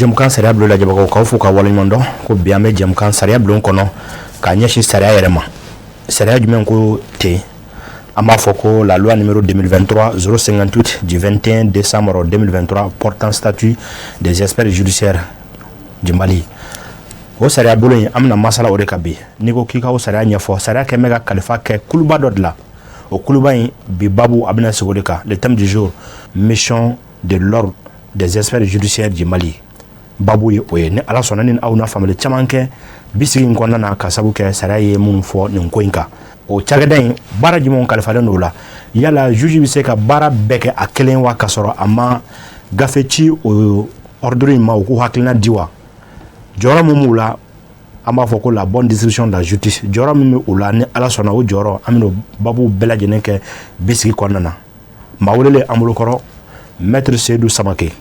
Jɛmukan sariya bulon lajɛbagaw, k'aw fo ka waleɲuman dɔn ko bi an bɛ jɛmukan sariya bulon kɔnɔ k'a ɲɛsin sariya yɛrɛ ma. Sariya jumɛn ko ten? An b'a fɔ ko la loi numéro 2023 058 du 21 décembre 2023 portant statut des experts judiciaires du Mali. O sariya bolo in, an bɛna masala o de kan bi. N'i ko k'i ka o sariya ɲɛfɔ, sariya kɛn bɛ ka kalifa kɛ kuluba dɔ de la. O kuluba in, bi babu a bɛna sigi o de kan. Le thème du jour: mission de l'ordre des experts judiciaires du Mali. Babu ye o ye. Ni Ala sɔnna, ni aw na faamuyali caman kɛ bi sigi in kɔnɔna na, ka sabu kɛ sariya ye minnu fɔ nin ko in kan. O cakɛda in, baara jumɛnw kalifalen don o la? Yala juge bɛ se ka baara bɛɛ kɛ a kelen wa, ka sɔrɔ a ma gafe ci o ordre in ma, u k'u hakilina di wa? Jɔyɔrɔ min b'u la, an b'a fɔ ko la bonne distribution de la justice, jɔyɔrɔ min bɛ u la, ni Ala sɔnna, o jɔyɔrɔ, an bɛna babu bɛɛ lajɛlen kɛ bi sigi kɔnɔna na. Maa welelen an bolokɔrɔ, maître Seydou Samake,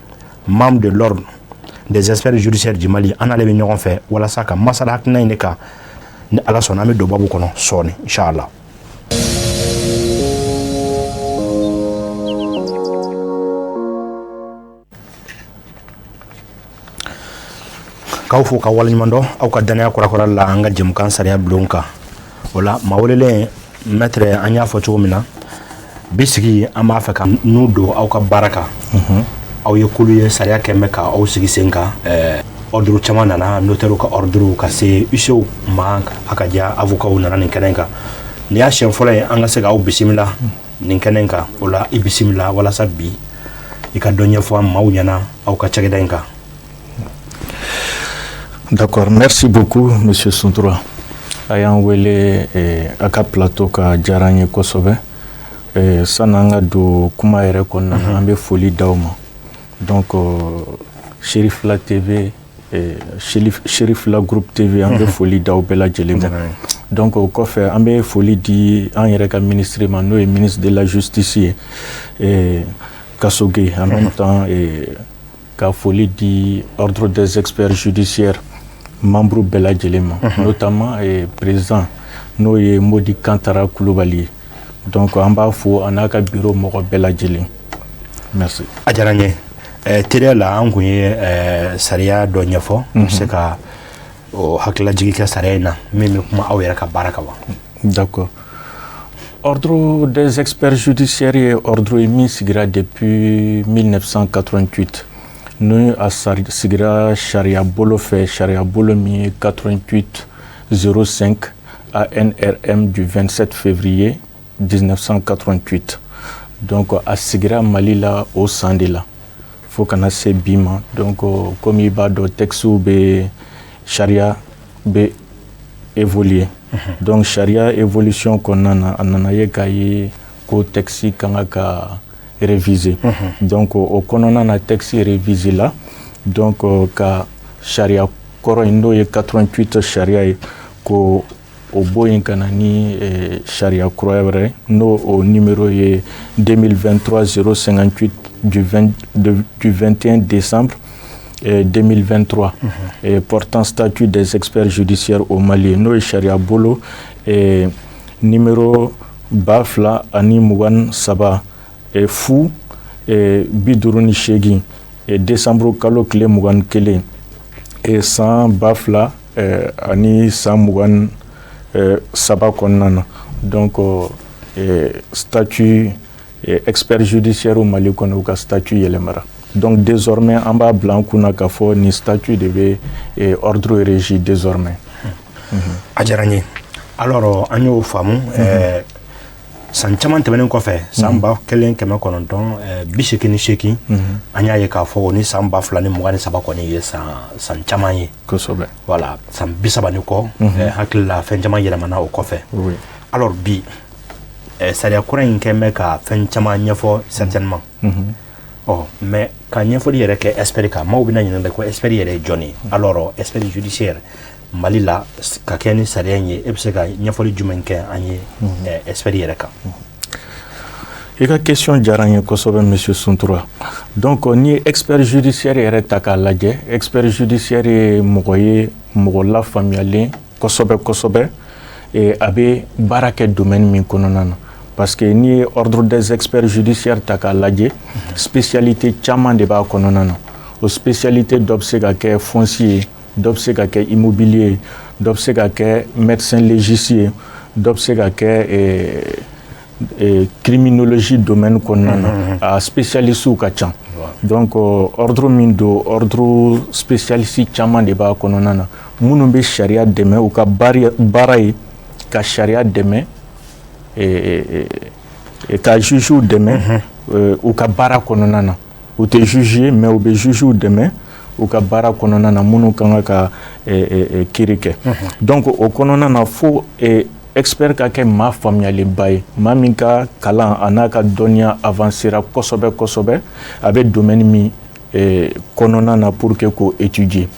membre de l'ordre des experts judiciaires du Mali. An n'ale bɛ ɲɔgɔn fɛ walasa ka masala hakilina in de kan. Ni Ala sɔnna, an bɛ don babu kɔnɔ sɔɔni, inshallah. K'aw fo ka waleɲuman dɔn aw ka danaya kurakura la an ka jɛmukan sariya bulon kan. O la, maa welelen, maître, an y'a fɔ cogo min na, bi sigi an b'a fɛ ka nu don aw ka baara kan. Aw ye kulu ye, sariya kɛn bɛ ka aw sigi sen kan. Ordre caman nana, notaire ka ordre, ka se huissier ma, a ka diya avocat nana nin kɛnɛ kan. Nin y'a siɲɛ fɔlɔ ye an ka se k'aw bisimila nin kɛnɛ kan. O la, i bisimila walasa bi i ka dɔ ɲɛfɔ maaw ɲɛna aw ka cakɛda in kan. D'accord, merci beaucoup, Monsieur Suntura. A y'an wele a ka plateau ka diyara an ye kosɛbɛ. Sanni an ka don kuma yɛrɛ kɔnɔna na, an bɛ foli d'aw ma. Donc Cherifla TV, Cherifla Groupe TV, an bɛ foli d'aw bɛɛ lajɛlen ma. Donc o kɔfɛ, an bɛ foli di an yɛrɛ ka ministre ma, n'o ye ministre de la justice ye, Kasoge. En même temps, ka foli di ordre des experts judiciaires membre bɛɛ lajɛlen ma, notamment président, n'o ye Modi Kantara Kulubali ye. Donc an b'a fo, a n'a ka bureau mɔgɔ bɛɛ lajɛlen. Merci. A diyara n ye. Teriya la, an kun ye sariya dɔ ɲɛfɔ. I bɛ se ka o hakililajigi kɛ sariya in na min bɛ kuma aw yɛrɛ ka baara kan wa? D'accord. Ordre des experts judiciaires ye ordre ye min sigira depuis 1988, n'o a sigira sariya bolo fɛ, sariya bolo min ye 88 05 ANRM du 27 février 1988. Donc a sigira Mali la o san de la fo kana se bi ma. Donc komi i b'a dɔn, textes bɛ, sariya bɛ évoluer. Donc sariya évolution kɔnɔna na, a nana ye k'a ye ko texte kan ka réviser. Donc o kɔnɔna na, texte révisé la, donc ka sariya kɔrɔ in, n'o ye 88 sariya ye, ko o bɔ yen ka na ni sariya kura wɛrɛ, n'o o numéro ye 2023 058 du, 20, du 21 décembre 2023 portant statut des experts judiciaires au Mali, n'o ye sariya bolo numéro 2023 fu 58, décembre kalo tile 21, san 2023 kɔnɔna na. Donc statut expert judiciaire Mali kɔnɔ, u ka statut yɛlɛmara. Donc désormais, an b'a bila an kunna k'a fɔ nin statut de bɛ ordre régi désormais. A diyara n ye. Alors, an y'o faamu. San caman tɛmɛnen kɔfɛ, san 1988, an y'a ye k'a fɔ o ni san 2023 kɔni ye san caman ye. Kosɛbɛ. Voilà, san 30 ni kɔ. Hakili la, fɛn caman yɛlɛmana o kɔfɛ. Alors bi, sariya kura in kɛn bɛ ka fɛn caman ɲɛfɔ certainement. Ɔ mais ka ɲɛfɔli yɛrɛ kɛ expert kan, maaw bɛna ɲininka ko expert yɛrɛ ye jɔn ye? Alors, expert judiciaire Mali la, ka kɛ ni sariya in ye, e bɛ se ka ɲɛfɔli jumɛn kɛ an ye expert yɛrɛ kan? I ka question diyara n ye kosɛbɛ, monsieur Suntura. Donc n'i ye expert judiciaire yɛrɛ ta k'a lajɛ, expert judiciaire ye mɔgɔ ye, mɔgɔ lafaamuyalen kosɛbɛ kosɛbɛ, a bɛ baara kɛ domaine min kɔnɔna na. Parce que n'i ye ordre des experts judiciaires ta k'a lajɛ, spécialité caman de b'a kɔnɔna na. O spécialité dɔ bɛ se ka kɛ foncier ye, dɔ bɛ se ka kɛ immobilier ye, dɔ bɛ se ka kɛ médecin légiste ye, dɔ bɛ se ka kɛ criminologie domaine kɔnɔna na. A spécialistes ka ca. Donc ordre min don, ordre spécialiste caman de b'a kɔnɔna na, minnu bɛ sariya dɛmɛ. U ka baara ye ka sariya dɛmɛ, ka jugew dɛmɛ u ka baara kɔnɔna na. U tɛ juge ye, mais u bɛ jugew dɛmɛ u ka baara kɔnɔna na, minnu ka kan ka kiiri kɛ. Donc o kɔnɔna na, fo expert ka kɛ maa faamuyalenba ye, maa min ka kalan a n'a ka dɔnniya avancera kosɛbɛ kosɛbɛ, a bɛ domaine min kɔnɔna na pour que k'o étudier.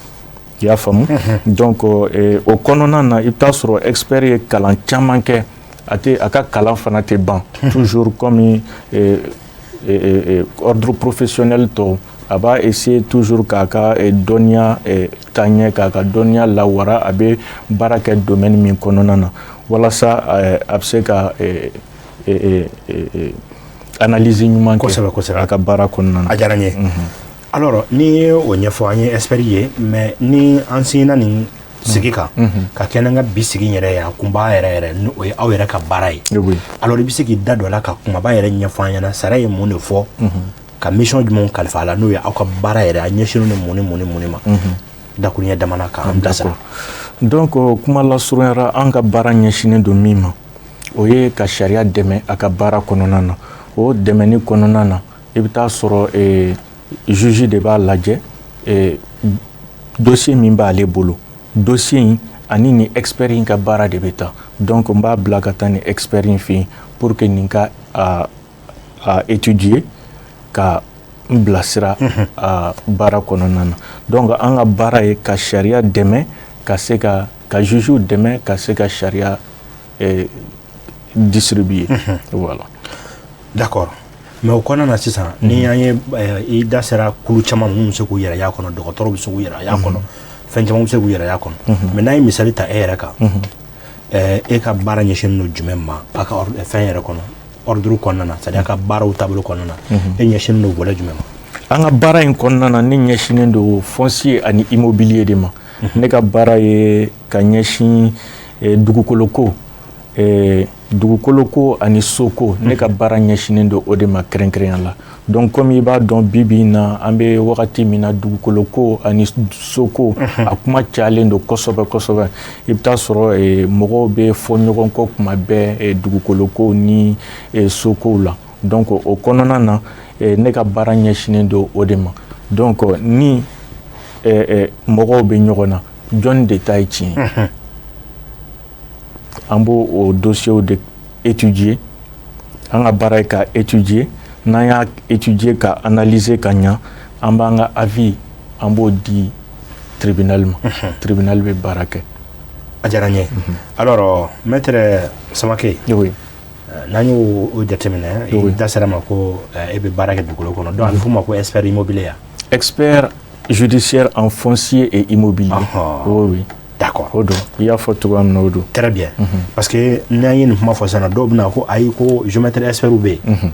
I y'a faamu? Donc o kɔnɔna na, i bɛ taa sɔrɔ expert ye kalan caman kɛ, a tɛ a ka kalan fana tɛ ban. Toujours comme ordre professionnel tɔw, a b'a essayer toujours k'a ka dɔnniya taa ɲɛ, k'a ka dɔnniya lawara, a bɛ baara kɛ domaine min kɔnɔna na, walasa a bɛ se ka analyse ɲuman kɛ Kosɛbɛ. a ka baara kɔnɔna na. A diyara n ye. Alors, n'i ye o ɲɛfɔ an ye, expert ye, mais ni an seginna nin sigi kan ka kɛ n'an ka bi sigi yɛrɛ ye, a kunba yɛrɛ yɛrɛ, ni o ye aw yɛrɛ ka baara ye, alors i bɛ se k'i da don a la ka kumaba yɛrɛ ɲɛfɔ an ɲɛna, sariya ye mun de fɔ, ka mission jumɛnw kalifa a la, n'o ye aw ka baara yɛrɛ, a ɲɛsinnen don mun ni mun ni mun ma, dakuruɲɛ dama k'an bilasira. Donc kuma lasurunyara, an ka baara ɲɛsinnen don min ma, o ye ka sariya dɛmɛ a ka baara kɔnɔna na. O dɛmɛni kɔnɔna na, i bɛ taa sɔrɔ juge de b'a lajɛ dossier min b'ale bolo, dossier in ani nin expert in ka baara de bɛ taa. Donc n b'a bila ka taa nin expert in fɛ yen pour que nin ka a étudier ka n bilasira a baara kɔnɔna na. Donc an ka baara ye ka sariya dɛmɛ, ka se ka jugew dɛmɛ ka se ka sariya distribuer, voilà. D'accord, mais o kɔnɔna na sisan, ni an ye i da sera kulu caman minnu bɛ se k'u yɛrɛ y'a kɔnɔ, dɔgɔtɔrɔw bɛ se k'u yɛrɛ y'a kɔnɔ, fɛn caman bɛ se k'u yɛrɛ y'a kɔnɔ, mais n'an ye misali ta e yɛrɛ kan, e ka baara ɲɛsinnen don jumɛn ma a ka fɛn yɛrɛ kɔnɔ, ordre kɔnɔna na, c'est à dire a ka baaraw taabolo kɔnɔna na, e ɲɛsinnen don volet jumɛn ma? An ka baara in kɔnɔna na, ne ɲɛsinnen don foncier ani immobilier de ma. Ne ka baara ye ka ɲɛsin dugukolo ko, dugukolo ko ani soko. Ne ka baara ɲɛsinnen don o de ma kɛrɛnkɛrɛnya la. Donc comme i b'a dɔn, bi bi in na, an bɛ wagati min na, dugukolo ko ani soko, a kuma cayalen don kosɛbɛ kosɛbɛ. I bɛ taa sɔrɔ mɔgɔw bɛ fɔ ɲɔgɔn kɔ kuma bɛɛ dugukolo ko ni sokow la. Donc o kɔnɔna na, ne ka baara ɲɛsinnen don o de ma. Donc ni mɔgɔw bɛ ɲɔgɔn na, jɔnni de ta ye tiɲɛ ye, an b'o o dossier de étudier. An ka baara ye ka étudier. N'an y'a étudier ka analyser ka ɲa, an b'an ka avis, an b'o di tribunal ma, tribunal bɛ baara kɛ. A diyara n ye. Alors, maître Samake, oui. N'an y'o o jateminɛ, i da sera ma ko e bɛ baara kɛ dugukolo kɔnɔ, donc a bɛ f'o ma ko expert immobilier ya? Expert judiciaire en foncier et immobilier. Oui. D'accord. O don, i y'a fɔ cogoya min na, o don. Très bien. Parce que n'an ye nin kuma fɔ sisan, dɔw bɛna ko ayi, ko géomètre expert bɛ yen.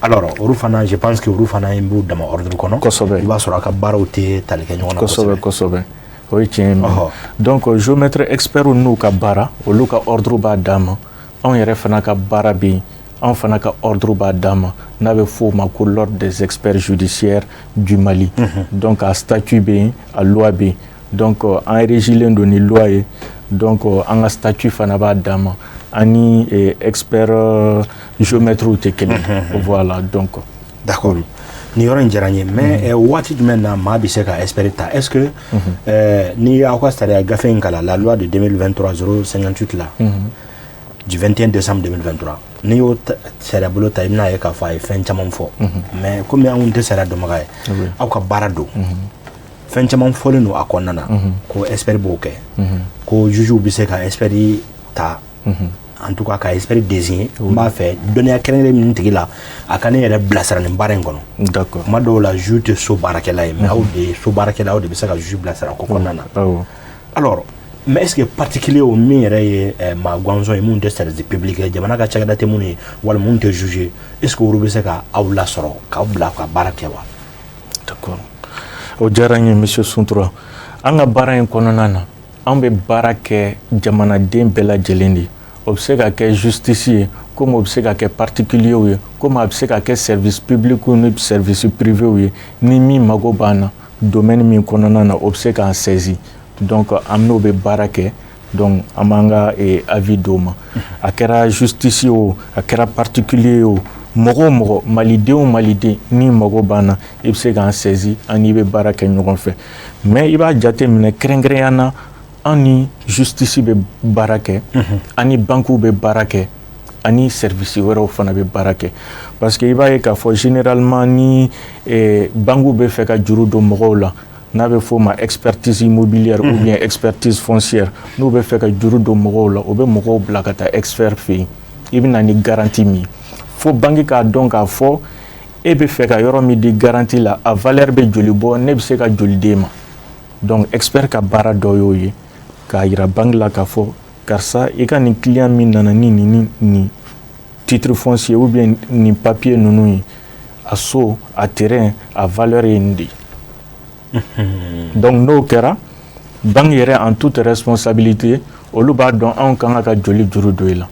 Alors olu fana, je pense que olu fana b'u dama ordre kɔnɔ. Kosɛbɛ. I b'a sɔrɔ a ka baaraw tɛ tali kɛ ɲɔgɔn na. Kosɛbɛ kosɛbɛ, o ye tiɲɛ ye. Donc géomètre expert n'u ka baara, olu ka ordre b'a d'a ma. Anw yɛrɛ fana ka baara bɛ yen, anw fana ka ordre b'a d'a ma, n'a bɛ f'o ma ko l'ordre des experts judiciaires du Mali. Donc a statut bɛ yen, a loi bɛ yen. Donc an régilen don ni loi ye. Donc an ka statut fana b'a d'a ma, ani expert géomètre tɛ kelen. Voilà, donc. D'accord, nin yɔrɔ in diyara n ye. Mais waati jumɛn na maa bɛ se ka expert ta? Est ce que n'i y'aw ka sariya gafe in kalan, la loi de 2023 058 la du 21 décembre 2023, n'i y'o sariya bolo ta, i bɛna ye k'a fɔ a ye fɛn caman fɔ. Mais komi anw tɛ sariya dɔnbaga ye, aw ka baara don, fɛn caman fɔlen don a kɔnɔna na ko expert b'o kɛ, ko juge bɛ se ka expert ta, en tout cas ka expert désigner. N b'a fɛ dɔnniya kɛrɛnkɛrɛn min tigi la, a ka ne yɛrɛ bilasira nin baara in kɔnɔ. Kuma dɔw la, juge tɛ so baarakɛla ye, mais aw de ye so baarakɛla, aw de bɛ se ka juge bilasira ko kɔnɔna na. Alors, mais est ce que particulier, o min yɛrɛ ye maa gansan ye, mun tɛ service public ye, jamana ka cakɛda tɛ minnu ye, walima mun tɛ juge, est ce que olu bɛ se ka aw lasɔrɔ k'aw bila ka baara kɛ wa? D'accord. O diyara n ye, monsieur Suntura. An ka baara in kɔnɔna na, an bɛ baara kɛ jamanaden bɛɛ lajɛlen de. O bɛ se ka kɛ justice ye, komi o bɛ se ka kɛ particulier ye, komi a bɛ se ka kɛ service public ni service privé ye. Ni min mago b'an na domaine min kɔnɔna na, o bɛ se k'an saisir. Donc an n'o bɛ baara kɛ. Donc an b'an ka avis d'o ma. A kɛra justice ye o, a kɛra particulier ye o, mɔgɔ o mɔgɔ, maliden o maliden, n'i mago b'an na, i bɛ se k'an saisir, an n'i bɛ baara kɛ ɲɔgɔn fɛ. Mais i b'a jate minɛ, kɛrɛnkɛrɛnya na, an ni justice bɛ baara kɛ, an ni banques bɛ baara kɛ, ani service wɛrɛw fana bɛ baara kɛ, parce que i b'a ye k'a fɔ généralement, ni banques bɛ fɛ ka juru don mɔgɔw la, n'a bɛ f'o ma expertise immobilière ou bien expertise foncière, n'u bɛ fɛ ka juru don mɔgɔw la, u bɛ mɔgɔw bila ka taa expert fɛ yen. I bɛ na ni garantie min ye, fo banque k'a dɔn k'a fɔ e bɛ fɛ ka yɔrɔ min di garantie la, a valeur bɛ joli bɔ, ne bɛ se ka joli d'e ma. Donc expert ka baara dɔ y'o ye, k'a yira banque la k'a fɔ karisa, i ka nin client min nana ni nin nin titre foncier ou bien nin papier ninnu ye, a so, a terrain, a valeur ye nin de ye. Donc n'o kɛra, banque yɛrɛ, en toute responsabilité, olu b'a dɔn anw kan ka joli juru don i la.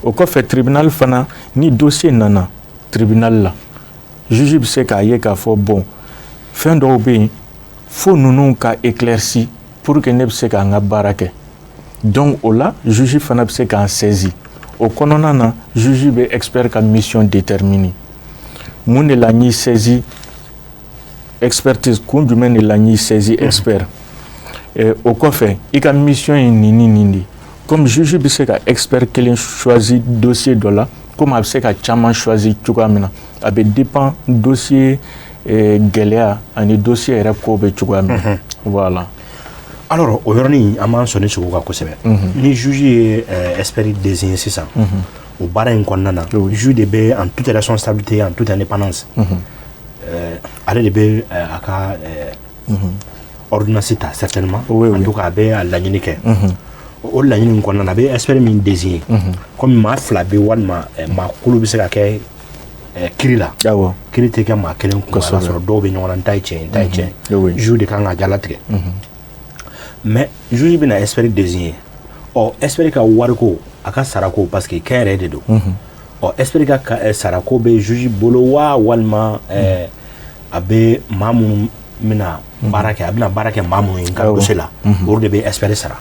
O kɔfɛ, tribunal fana, ni dossier nana tribunal la, juge bɛ se k'a ye k'a fɔ bon, fɛn dɔw bɛ yen, fo ninnu ka éclairci pour que ne bɛ se k'an ka baara kɛ. Donc o la, juge fana bɛ se k'an saisir. O kɔnɔna na, juge bɛ expert ka mission déterminer. Mun de la n y'i saisi expertise? Kun jumɛn de la n y'i saisi expert? O kɔfɛ, i ka mission ye nin ni nin de. Comme juge bɛ se ka expert kelen choisi dossier dɔ la, komi a bɛ se ka caman choisi cogoya min na, a bɛ dépend dossier gɛlɛya ani dossier yɛrɛ ko bɛ cogoya min na. Voilà. Alors, o yɔrɔnin, an b'an sɔnni sogo kan kosɛbɛ. Ni juge ye expert désigné sisan, o baara in kɔnɔna na, juge de bɛ, en toute responsabilité, en toute indépendance, ale de bɛ a ka ordonnance ta certainement. En tout cas, a bɛ a laɲini kɛ. O laɲini in kɔnɔna na, a bɛ expert min désigné, comme maa fila bɛ walima maa kulu bɛ se ka kɛ kiri la, kiri tɛ kɛ maa kelen kun, a b'a sɔrɔ dɔw bɛ ɲɔgɔn na, n ta ye tiɲɛ ye, n ta ye tiɲɛ ye, juge de kan ka jalatigɛ. Mais juge bɛna expert désigné, ɔ, expert ka wariko, a ka sarako, parce que kɛnyɛrɛ de don, ɔ, expert ka sarako bɛ juge bolo wa, walima a bɛ maa minnu bɛna baara kɛ, a bɛna baara kɛ maa minnu ye n ka dossier la, olu de bɛ expert sara?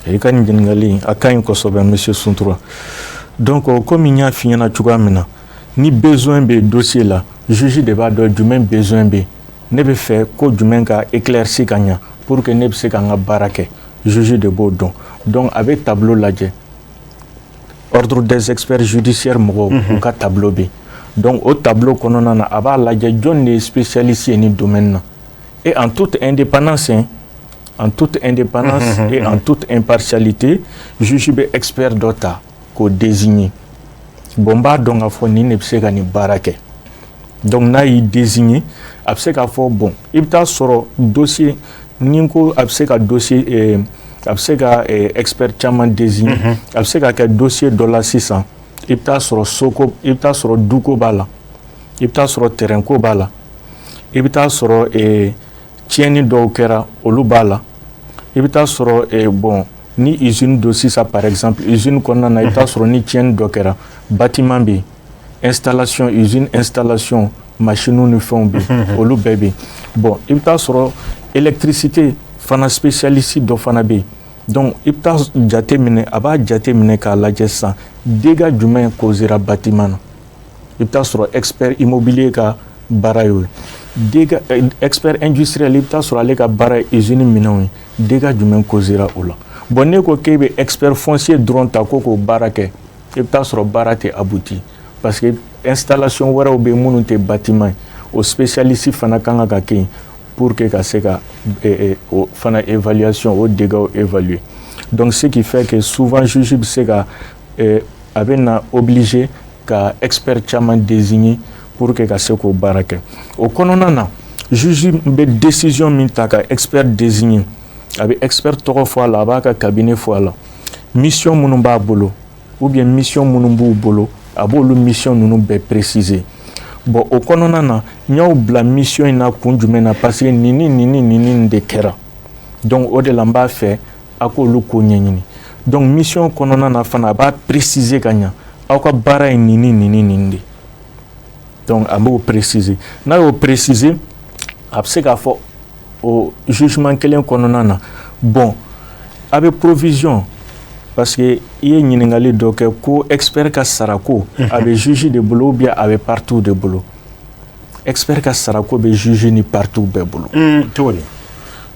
I ka nin ɲininkali, a ka ɲi kosɛbɛ, monsieur Suntura. Donc komi n y'a f'i ɲɛna cogoya min na, ni besoin bɛ dossier la, juge de b'a dɔn jumɛn besoin bɛ, ne bɛ fɛ ko jumɛn ka éclairci ka ɲa pour que ne bɛ se ka n ka baara kɛ. Juge de b'o dɔn. Donc a bɛ tableau lajɛ, ordre des experts judiciaires mɔgɔw u ka tableau bɛ yen. Donc o tableau kɔnɔna na, a b'a lajɛ jɔn de ye spécialiste ye nin domaine na. Et en toute indépendance, hein, en toute indépendance et en toute impartialité, juge bɛ expert dɔ ta k'o désigner. Bon, n b'a dɔn k'a fɔ nin de bɛ se ka nin baara kɛ. Donc n'a y'i désigner, a bɛ se k'a fɔ bon, i bɛ taa sɔrɔ dossier ni ko a bɛ se ka dossier a bɛ se ka expert caman désigner. A bɛ se ka kɛ dossier dɔ la sisan, i bɛ taa sɔrɔ soko, i bɛ taa sɔrɔ duko b'a la, i bɛ taa sɔrɔ terrain ko b'a la, i bɛ taa sɔrɔ tiɲɛni dɔw kɛra, olu b'a la, i bɛ taa sɔrɔ bon, ni usine don sisan, par exemple usine kɔnɔna na, i bɛ taa sɔrɔ ni tiɲɛni dɔ kɛra, bâtiment bɛ yen, installation, usine installation, machine ni fɛnw bɛ yen, olu bɛɛ bɛ yen. Bon, i bɛ taa sɔrɔ électricité fana spécialiste dɔ fana bɛ yen. Donc i bɛ taa jate minɛ, a b'a jate minɛ k'a lajɛ sisan, dégâts jumɛn causera bâtiment na. I bɛ taa sɔrɔ expert immobilier ka baara y'o ye. Dégâts, expert industriel, i bɛ taa sɔrɔ ale ka baara ye usine minɛnw ye, dégâts jumɛn causera o la. Bon, ne ko k'e bɛ expert foncier dɔrɔn ta ko k'o baara kɛ, i bɛ taa sɔrɔ baara tɛ abouti, parce que installation wɛrɛw bɛ yen minnu tɛ bâtiment ye, o spécialiste fana kan ka kɛ yen pour que ka se ka o fana évaluation, o dégâts évaluer. Donc ce qui fait que souvent juge bɛ se ka a bɛ na obligé ka expert caman désigner pour que ka se k'o baara kɛ. O kɔnɔna na, juge bɛ décision min ta ka expert désigner, a bɛ expert tɔgɔ fɔ a la, a b'a ka cabinet fɔ a la, mission minnu b'a bolo ou bien mission minnu b'u bolo, a b'olu mission ninnu bɛɛ préciser. Bon, o kɔnɔna na, n y'aw bila mission in na kun jumɛn na? Parce que nin ni nin ni nin nin de kɛra. Donc o de la, n b'a fɛ a k'olu ko ɲɛɲini. Donc mission kɔnɔna na fana, a b'a préciser ka ɲa, aw ka baara ye nin ni nin ni nin de. Donc a b'o préciser. N'a y'o préciser, a bɛ se k'a fɔ o jugement kelen kɔnɔna na, bon, a bɛ provision, parce que i ye ɲininkali dɔ kɛ ko expert ka sarako, a bɛ juge de bolo ou bien a bɛ partie de bolo? Expert ka sarako bɛ juge ni partie bɛɛ bolo. Cogo di?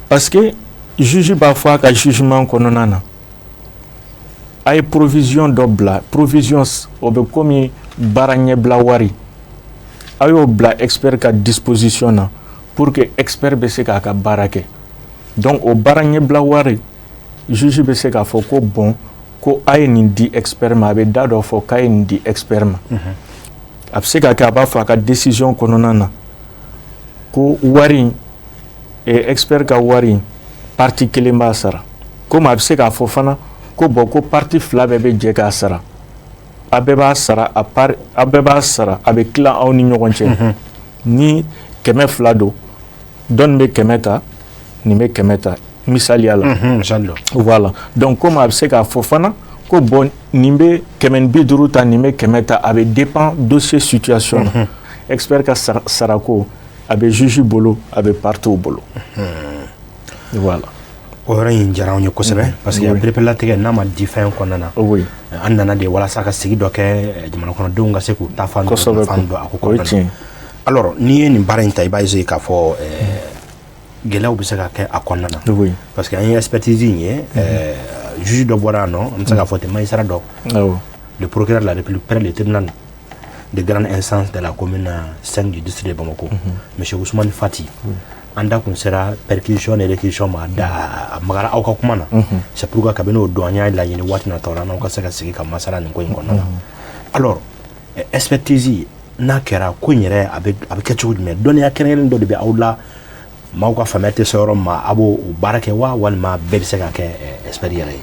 Parce que juge b'a fɔ a ka jugement kɔnɔna na, a ye provision dɔ bila. Provision, o bɛ komi baara ɲɛbila wari. A y'o bila expert ka disposition na pour que expert bɛ se k'a ka baara kɛ. Donc o baara ɲɛbila wari, juge bɛ se k'a fɔ ko bon, ko a ye nin di expert ma. A bɛ da dɔ fɔ k'a ye nin di expert ma. A bɛ se ka kɛ a b'a fɔ a ka décision kɔnɔna na ko wari in, expert ka wari in, partie kelen b'a sara. Komi a bɛ se k'a fɔ fana ko bon, ko partie fila bɛɛ bɛ jɛ k'a sara, a bɛɛ b'a sara a part, a bɛɛ b'a sara, a bɛ tila aw ni ɲɔgɔn cɛ. Ni 200 don, dɔ bɛ 100 ta, nin bɛ 100 ta, misaliya la. Misali dɔ. Voilà. Donc komi a bɛ se k'a fɔ fana ko bon, nin bɛ 150 ta, nin bɛ 100 ta, a bɛ dépend dossier situation na. Expert ka sarako, a bɛ juge bolo, a bɛ partie bolo. Voilà. O yɔrɔ in diyara anw ye kosɛbɛ, parce que a pereperelatigɛ n'a ma di fɛn kɔnɔna na. An nana de walasa ka sigi dɔ kɛ, jamana kɔnɔdenw ka se k'u ta fan dɔn, fan dɔn a ko kɔnɔna na. Alors, n'i ye nin baara in ta, i b'a essayer k'a fɔ gɛlɛyaw bɛ se ka kɛ a kɔnɔna na, parce que an ye expertise in ye, juge dɔ bɔra yan nɔ, an bɛ se k'a fɔ ten, magistrat dɔ, le procureur de la République près le tribunal de grande instance de la commune 5 du district de Bamako, monsieur Ousmane Fati. An da kun sera perquisition ni réquisition ma, da a magara aw ka kuma na. C'est pourquoi kabini o don, an y'a laɲini waati nataw la, n'aw ka se ka sigi ka masala nin ko in kɔnɔna na. Alors, expertise n'a kɛra, ko in yɛrɛ a bɛ kɛ cogo jumɛn? Dɔnniya kɛrɛnkɛrɛnnen dɔ de bɛ aw la, maaw ka faamuya tɛ se yɔrɔ ma, a b'o o baara kɛ wa, walima bɛɛ bɛ se ka kɛ expert yɛrɛ ye?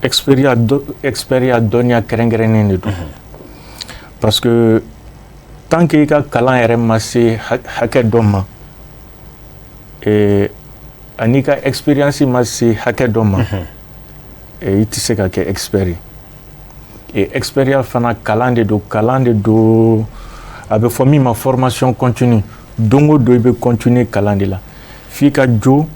Expert dɔnniya kɛrɛnkɛrɛnnen de don, parce que tant que i ka kalan yɛrɛ ma se hakɛ dɔ ma, ani ka expérience ma se hakɛ dɔ ma, i tɛ se ka kɛ expert ye. Et expert fana, kalan de don, kalan de don. A bɛ fɔ min ma formation continue. Don o don, i bɛ continuer kalan de la f'i ka jo,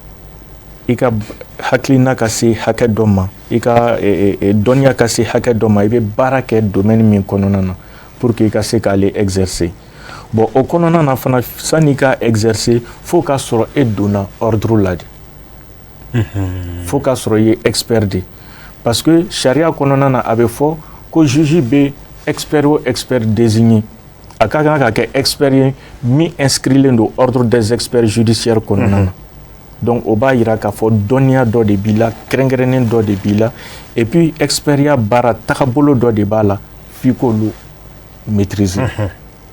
i ka hakilina ka se hakɛ dɔ ma, i ka dɔnniya ka se hakɛ dɔ ma, i bɛ baara kɛ domaine min kɔnɔna na, pour que i ka se k'ale exercer. Bon, o kɔnɔna na fana, sanni ka exercer, fo k'a sɔrɔ e donna ordre la de, fo k'a sɔrɔ i ye expert de, parce que sariya kɔnɔna na, a bɛ fɔ ko juge bɛ expert o expert désigné, a ka kan ka kɛ expert ye min inscrilen don ordre des experts judiciaires kɔnɔna na. Donc o b'a yira k'a fɔ dɔnniya dɔ de b'i la, kɛrɛnkɛrɛnnen dɔ de b'i la. Et puis expertya baara tagabolo dɔ de b'a la, f'i k'olu maîtriser.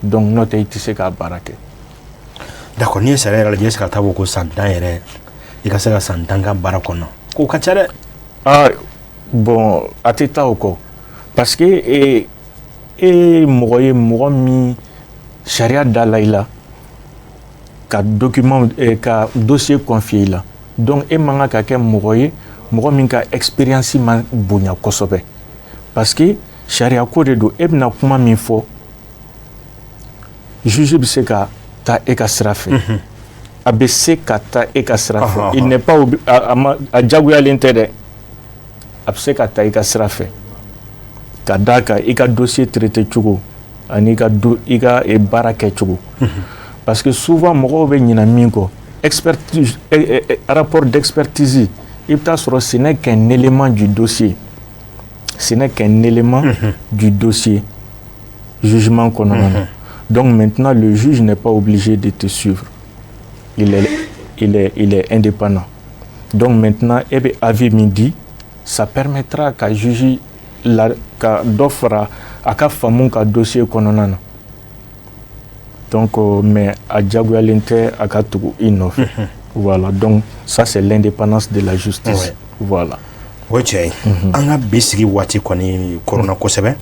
Donc n'o tɛ, i tɛ se k'a baara kɛ. D'accord. N'i ye sariya yɛrɛ lajɛ, est-ce que a t'a fɔ ko san 10 yɛrɛ, i ka se ka san 10 kɛ baara kɔnɔ, k'o ka ca dɛ? Ah bon, a tɛ taa o kɔ, parce que e ye mɔgɔ ye, mɔgɔ min sariya da la i la ka document, ka dossier confier i la. Donc e man kan ka kɛ mɔgɔ ye, mɔgɔ min ka expérience ma bonya kosɛbɛ, parce que sariya ko de don. E bɛna kuma min fɔ, juge bɛ se ka taa e ka sira fɛ, a bɛ se ka taa e ka sira fɛ. Il n'est pas a ma, a diyagoyalen tɛ dɛ, a bɛ se ka taa i ka sira fɛ, ka d'a kan i ka dossier traité cogo ani i ka baara kɛ cogo. Parce que souvent, mɔgɔw bɛ ɲinɛ min kɔ, expertise, rapport d'expertise, i bɛ taa sɔrɔ ce n'est qu'un élément du dossier, ce n'est qu'un élément du dossier jugement kɔnɔna na. Donc maintenant, le juge n'est pas obligé de te suivre, il est indépendant. Donc maintenant, e bɛ avis min di, ça permettra ka juge la ka dɔ fara a ka faamu ka dossier kɔnɔna na. Donc mais a diyagoyalen tɛ a ka tugu i nɔfɛ. Voilà, donc ça, c'est l'indépendance de la justice. Voilà. O ye tiɲɛ ye. An ka bi sigi waati kɔni koronna kosɛbɛ.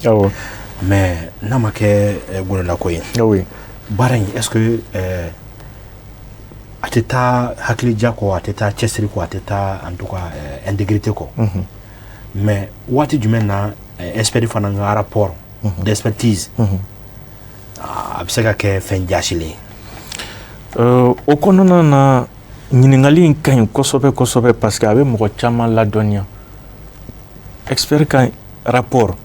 Mais n'a ma kɛ gololako ye, baara in, est-ce que a tɛ taa hakilija kɔ, a tɛ taa cɛsiri kɔ, a tɛ taa en tout cas intégrité kɔ? Mais waati jumɛn na expert fana ka rapport d'expertise a bɛ se ka kɛ fɛn jasilen ye? O kɔnɔna na, ɲininkali in ka ɲi kosɛbɛ kosɛbɛ, parce que a bɛ mɔgɔ caman ladɔnniya. Expert ka rapport,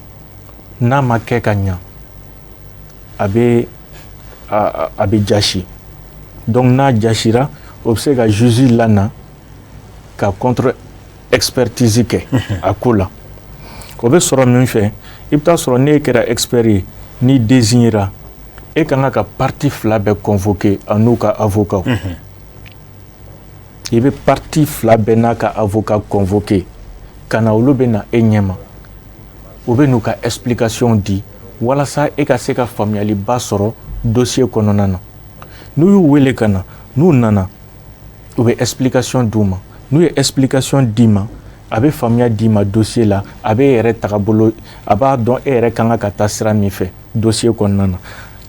n'a ma kɛ ka ɲa, a bɛ jasi. Donc n'a jasira, o bɛ se ka juge lana ka contre expertise kɛ a ko la. O bɛ sɔrɔ min fɛ, i bɛ taa sɔrɔ n'e kɛra expert ye, n'i désignera, e ka kan ka partie fila bɛɛ convoquer a n'u ka avocat. I bɛ partie fila bɛɛ n'a ka avocat convoquer ka na. Olu bɛ na e ɲɛma, u bɛ n'u ka explication di walasa e ka se ka faamuyaliba sɔrɔ dossier kɔnɔna na. N'u y'u wele ka na, n'u nana, u bɛ explication d'u ma. N'u ye explication d'i ma, a bɛ faamuya d'i ma dossier la, a bɛ e yɛrɛ tagabolo, a b'a dɔn e yɛrɛ kan ka taa sira min fɛ dossier kɔnɔna na.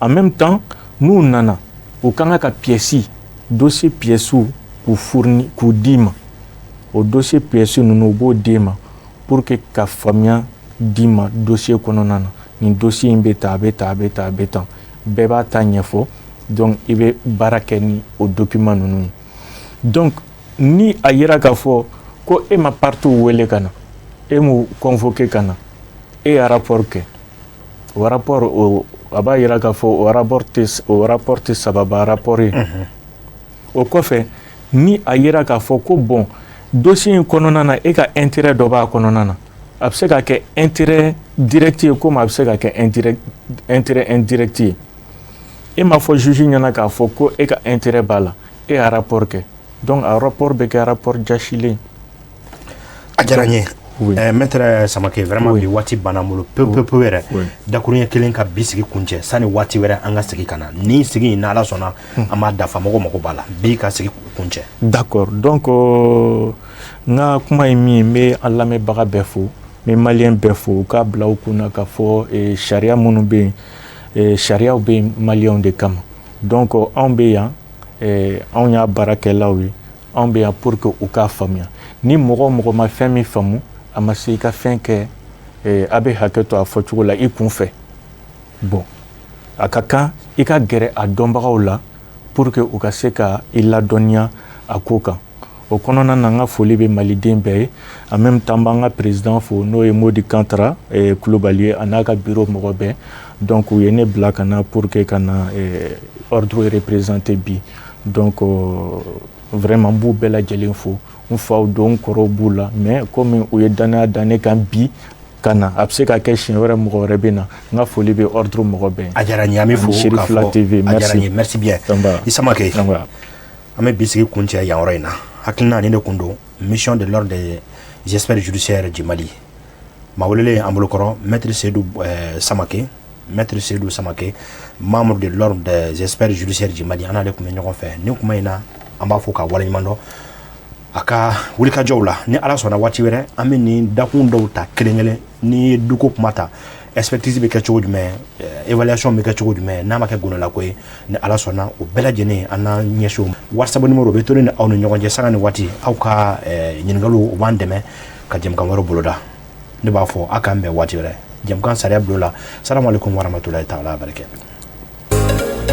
En même temps, n'u nana, u kan ka pièces, dossier pièces, k'u fourni, k'u d'i ma. O dossier pièces ninnu, u b'o d'e ma pour que ka faamuya d'i ma dossier kɔnɔna na. Nin dossier in bɛ tan, a bɛ tan, a bɛ tan, a bɛ tan, bɛɛ b'a ta ɲɛfɔ. Donc i bɛ baara kɛ ni o document ninnu ye. Donc ni a yira k'a fɔ ko e ma parties wele ka na, e m'u convoqué ka na, e ye rapport kɛ, o rapport o, a b'a yira k'a fɔ o rapport tɛ sababa rapport ye. O kɔfɛ, ni a yira k'a fɔ ko bon, dossier in kɔnɔna na, e ka intérêt dɔ b'a kɔnɔna na, a bɛ se ka kɛ intérêt direct ye komi a bɛ se ka kɛ intérêt indirect ye, e m'a fɔ juge ɲɛna k'a fɔ ko e ka intérêt b'a la, e y'a rapport kɛ, donc a rapport bɛ kɛ rapport jasilen. A diyara n ye. Maître Samake, vraiment bi waati banna n bolo pewu pewu pewu yɛrɛ. Dakuruɲɛ kelen ka bi sigi kuncɛ sani waati wɛrɛ an ka segin ka na ni sigi in, n'Ala sɔnna, an b'a dafa. Mɔgɔ mako b'a la bi ka sigi kuncɛ. D'accord. Donc n ka kuma ye min ye, n bɛ an lamɛnbaga bɛɛ fo, n bɛ malien bɛɛ fo, u k'a bila u kunna k'a fɔ sariya minnu bɛ yen, sariyaw bɛ yen malienw de kama. Donc anw bɛ yan, anw y'a baarakɛlaw ye, anw bɛ yan pour que u k'a faamuya. Ni mɔgɔ o mɔgɔ ma fɛn min faamu, a ma se i ka fɛn kɛ, a bɛ hakɛ to a fɔcogo la, i kun fɛ, bon, a ka kan i ka gɛrɛ a dɔnbagaw la pour que u ka se ka i ladɔnniya a ko kan. O kɔnɔna na, n ka foli bɛ maliden bɛɛ ye. En même temps, n b'an ka président fo, n'o ye Modi Kantara Kulubali ye, a n'a ka bureau mɔgɔ bɛɛ. Donc u ye ne bila ka na pour que ka na ordre représenter bi. Donc vraiment, n b'u bɛɛ lajɛlen fo. N faw don, n kɔrɔw b'u la, mais komi u ye danaya da ne kan bi ka na, a bɛ se ka kɛ siɲɛ wɛrɛ mɔgɔ wɛrɛ bɛ na. N ka foli bɛ ordre mɔgɔ bɛɛ ye. A diyara n ye, an bɛ fo. K'a fɔ TV. A diyara n ye, merci bien i Samake. An bɛ bi sigi kuncɛ yan yɔrɔ in na. Hakilina nin de kun don, mission de l'ordre des experts judiciaires du Mali. Maa welelen an bolokɔrɔ, maître Seydou Samake, maître Seydou Samake, membre de l'ordre des experts judiciaires du Mali. An n'ale tun bɛ ɲɔgɔn fɛ nin kuma in na. An b'a fɔ k'a waleɲuman dɔn a ka wulikajɔw la. Ni Ala sɔnna, waati wɛrɛ an bɛ nin dakun dɔw ta kelen kelen. N'i ye duko kuma ta, expertise bɛ kɛ cogo jumɛn, évaluation bɛ kɛ cogo jumɛn, n'a ma kɛ gɔnɔlako ye, ni Ala sɔnna, o bɛɛ lajɛlen an n'an ɲɛsin o ma. WhatsApp numéro bɛ to ne ni aw ni ɲɔgɔn cɛ sanga ni waati. Aw ka ɲininkaliw, o b'an dɛmɛ ka jɛmukan wɛrɛ boloda. Ne b'a fɔ a k'an bɛn waati wɛrɛ jɛmukan sariya bulon la. Salamu aleykum warahmatulahi taala barakatuh.